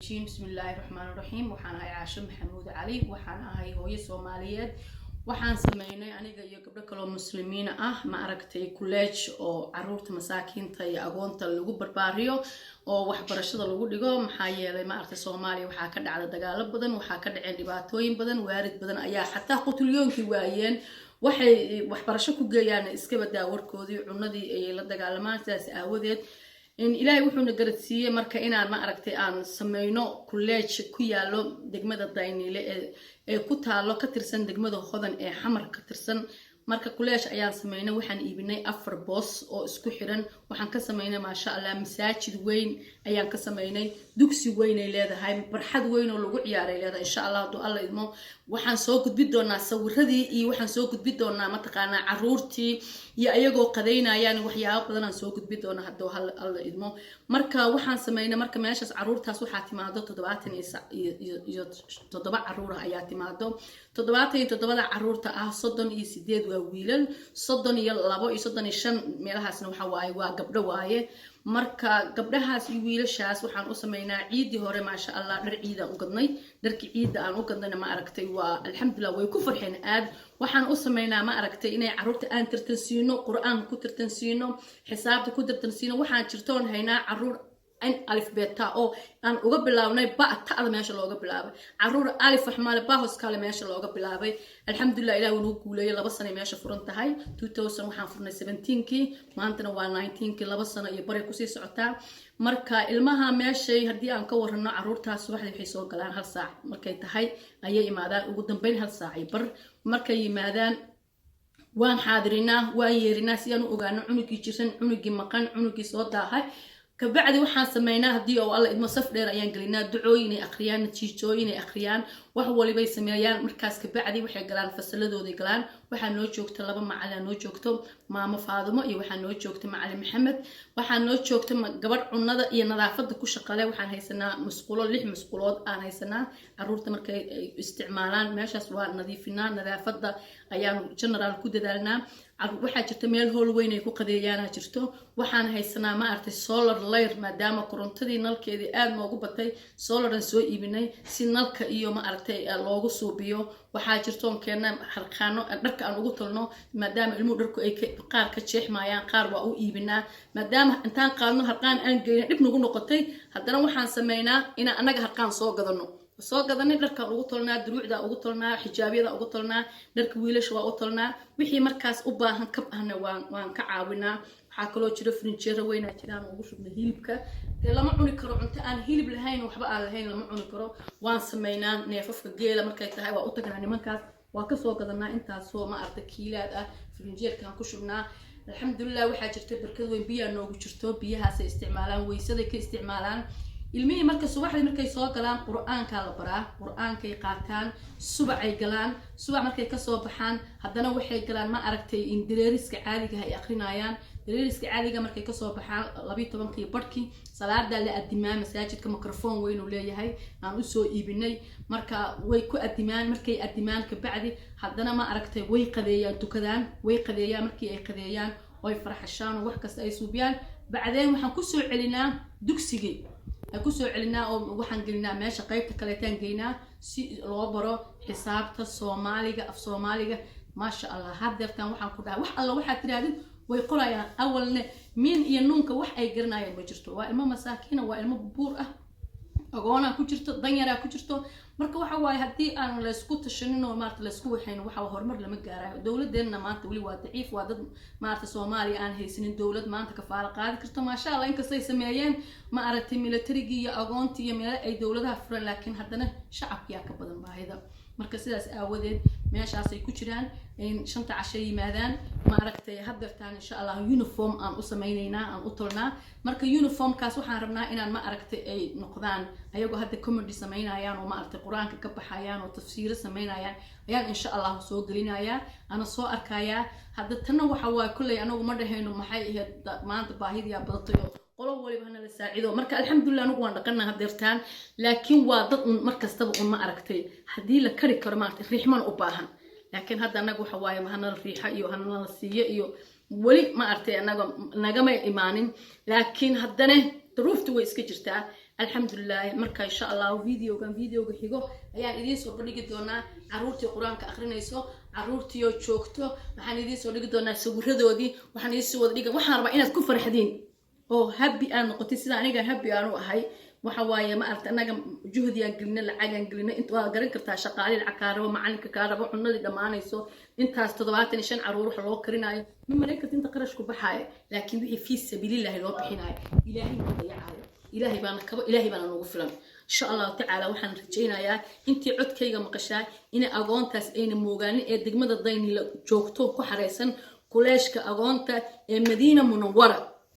Rajiim, bismillaahi raxmaani raxiim. Waxaan ahay Caasho Maxamuud Cali, waxaan ahay hooyo Soomaaliyeed. Waxaan sameynay aniga iyo gabdho kaloo Muslimiin ah, ma aragtay, college oo caruurta masaakiinta iyo agoonta lagu barbaariyo oo waxbarashada lagu dhigo. Maxaa yeelay, ma aragtay, Soomaaliya waxaa ka dhacda dagaalo badan, waxaa ka dhaceen dhibaatooyin badan, waarid badan ayaa xataa qutulyoonkii waayeen waxay waxbarasho ku geeyaan, iska badaa warkoodii, cunadii ayay la dagaalamaan. Sidaas aawadeed Ilaahay wuxuuna garadsiiyey marka inaan, ma aragtay, aan sameyno college ku yaalo degmada Dayniile ee ku taalo, ka tirsan degmada Hodan ee Xamar ka tirsan. Marka college ayaan sameynay. Waxaan iibinay afar boos oo isku xiran. Waxaan ka sameynay, maasha Allah, masaajid weyn ayaan ka sameynay, dugsi weyn ay leedahay, barxad weyn oo lagu ciyaaray leedahay. Insha Allah, hadduu Alla idmo, waxaan soo gudbi doonaa sawiradii iyo waxaan soo gudbi doonaa, mataqaanaa, caruurtii iyo ayagoo qadaynayaan. Waxyaabo badan aan soo gudbi doonaa hadduu Alla idmo. Marka waxaan sameynay, marka meeshaas caruurtaas waxaa timaado 77 caruur ah ayaa timaado. 77da caruurta ah, 38 waa wiilal, 32 iyo 35 meelahaasna waxa waaye waa gabdho waaye. Marka gabdhahaas iyo wiilashaas waxaan u sameynaa, ciidii hore, maasha Allah, dhar ciidaan u gadnay. Dharkii ciidda aan u gadnayna, ma aragtay, waa alxamdulilah, way ku farxeen aad. Waxaan u sameynaa, ma aragtay, inay caruurta aan tartansiino, Qur-aanka ku tartansiino, xisaabta ku tartansiino. Waxaan jirtoon haynaa caruur in alifbeeta oo aan uga bilaabnay ba ta'da meesha looga bilaabay, caruur alif waxmaale bahoskale meesha looga bilaabay. Alxamdulilah, Ilah wuu nagu guuleeyay. 2 sanay meesha furan tahay. 2000 waxaan furnay 17kii, maantana waa 19kii, 2 sano iyo baray kusii socotaa. Marka ilmaha meeshay haddii aan ka warano, caruurtaas subaxdii waxay soo galaan 1 saac markay tahay ayay imaadaan, ugu dambeyn 1 saac iyo bar. Markay yimaadaan waan xaadirinaa, waan yeerinaa si aan u ogaano cunugii jiran, cunugii maqan, cunugii soo daahay. Kabacdi waxaan sameynaa, haddii oo Alla idmo, saf dheer ayaan gelinaa. Ducooyin ay akhriyaan, natiijooyin ay akhriyaan, wax walibay sameeyaan. Markaas kabacdi waxay galaan fasaladooday galaan. Waxaa noo joogta laba macalin noo joogto, Maamo Faadumo iyo waxaa noo joogta Macalin Maxamed. Waxaa noo joogta gabadh cunada iyo nadaafada ku shaqale. Waxaan haysanaa musqulo, lix musqulood aan haysanaa. Caruurta markay isticmaalaan meeshaas waa nadiifinaa, nadaafada ayaanu general ku dadaalnaa. Waxaa jirta meel hool weyn ay ku qadeeyaana jirto. Waxaan haysanaa, ma aragtay, solar light, maadaama korontadii nalkeedii aad noogu batay, solaran soo iibinay si nalka iyo, ma aragtay, loogu suubiyo. Waxaa jirtoon keena harqaano dharka aan ugu talno, maadaama ilmuhu dharku ay qaar ka jeexmayaan, qaar waa u iibinaa. Maadaama intaan qaadno harqaan aan geyna dhib nagu noqotay, haddana waxaan sameynaa inaan annaga harqaan soo gadano, soo gadanay, dharkaan ugu tolnaa, duruucda ugu tolnaa, xijaabyada ugu tolnaa, dharka wiilasha waa u tolnaa. Wixii markaas u baahan kab ahna waan ka caawinaa. Waxaa kaloo jiro frinjeero weynaa jiraan ugu shubna hilibka. Dee lama cuni karo cunto aan hilib lahayn, waxba aan lahayn lama cuni karo. Waan sameynaa neefafka geela markay tahay waa u tagnaa nimankaas, waa kasoo gadanaa intaasoo, ma aragta, kiilaad ah, frinjeerkaan ku shubnaa. Alxamdulilah, waxaa jirta barkad weyn, biyaa noogu jirto, biyahaasay isticmaalaan, weysaday ka isticmaalaan ilmihii. Marka subaxdii markay soo galaan Qur-aankaa la baraa, Qur-aankay qaataan, subacay galaan. Subac markay kasoo baxaan haddana waxay galaan, ma aragtay, in dareeriska caadiga ay akrinayaan. Dareeriska caadiga markay kasoo baxaan, 12kii barhkii salaadaa la adimaa. Masaajidka microphone weyn uu leeyahay aan usoo iibinay, marka way ku adimaan. Markay adimaan kabacdi haddana, ma aragtay, way qadeeyaan, tukadaan, way qadeeyaan. Markii ay qadeeyaan oy farxashaan oo wax kasta ay suubiyaan, bacdeen waxaan kusoo celinaa dugsigii aan kusoo celinaa oo waxaan gelinaa meesha qaybta kaleetaan geynaa si loo baro xisaabta, Soomaaliga, af Soomaaliga. Maasha Allah, haddeertaan waxaan ku dhahay wax alla waxaad tirahdid way qorayaan. Awalne miin iyo nuunka wax ay garanayaan ma jirto. Waa ilmo masaakiina, waa ilmo buur ah, agoonaa ku jirto, danyaraa ku jirto. Marka waxa waaye, haddii aan laysku tashanin oo maarata laysku waxayn, waxa horumar lama gaarayo. Dowladeenna maanta weli waa daciif, waa dad, maarata, Soomaaliya aan haysanin dowlad maanta kafaalo qaadi karto. Maasha Allah, inkastay sameeyeen, ma aragtay, militarigii iyo agoontii iyo meelo ay dowladaha furan, laakiin haddana shacabkiyaa ka badan baahida. Marka sidaas aawadeed meeshaasay ku jiraan, shanta cashay yimaadaan, ma aragtay. Haddeertaan, insha Allah, uniform aan u sameyneynaa, aan u tolnaa. Marka uniformkaas waxaan rabnaa inaan, ma aragtay, ay noqdaan ayagoo hadda comedy sameynayaan oo, ma aragtay, Qur-aanka ka baxayaan oo tafsiiro sameynayaan ayaan, insha Allah, soo gelinayaa ana soo arkayaa. Hadda tanna waxa waaye, kolley anagu ma dhahayno maxay ahayd, maanta baahidiyaa badatay oo qolo waliba hana la saacido. Marka alxamdulilah, anigu waan dhaqanaa hadeertaan, laakiin waa dad un mar kastaba un, ma aragtay, haddii la kari karo, maaragtay, riixmana u baahan. Laakiin hadda anaga waxa waaye hanala riixa iyo hanala siiyo iyo weli, ma aragtay, anaga nagama imaanin, laakiin haddana duruuftu way iska jirtaa. Alxamdulilah. Marka insha Allahu videogan videoga xigo ayaan idiin soo bandhigi doonaa caruurtii Qur-aanka akrinayso, caruurtiioo joogto. Waxaan idiin soo dhigi doonaa sawiradoodii. Waxaan idiin soo wada dhiga, waxaan rabaa inaad ku farxdiin oo happy aad noqotay sida aniga happy aanu ahay. Waxa waaye, ma aragta, annaga juhdiaan gelina, lacagaan gelina. Inta waa garan kartaa, shaqaale lacag kaa rabo, macalinka kaa rabo, cunadii dhammaanayso, intaas 75 caruur waxa loo karinaayo, ma malayn karta inta qarashku baxaayo. Laakiin wixii fii sabiilillahi loo bixinaayo, Ilaahay ma dayacaayo. Ilaahay baana kabo, Ilaahay baana noogu filan, insha Allahu tacaala. Waxaan rajaynayaa intii codkayga maqashaa inay agoontaas ayna moogaanin ee degmada Daynila joogto, ku xareysan kuleeshka agoonta ee Madiina Munawara.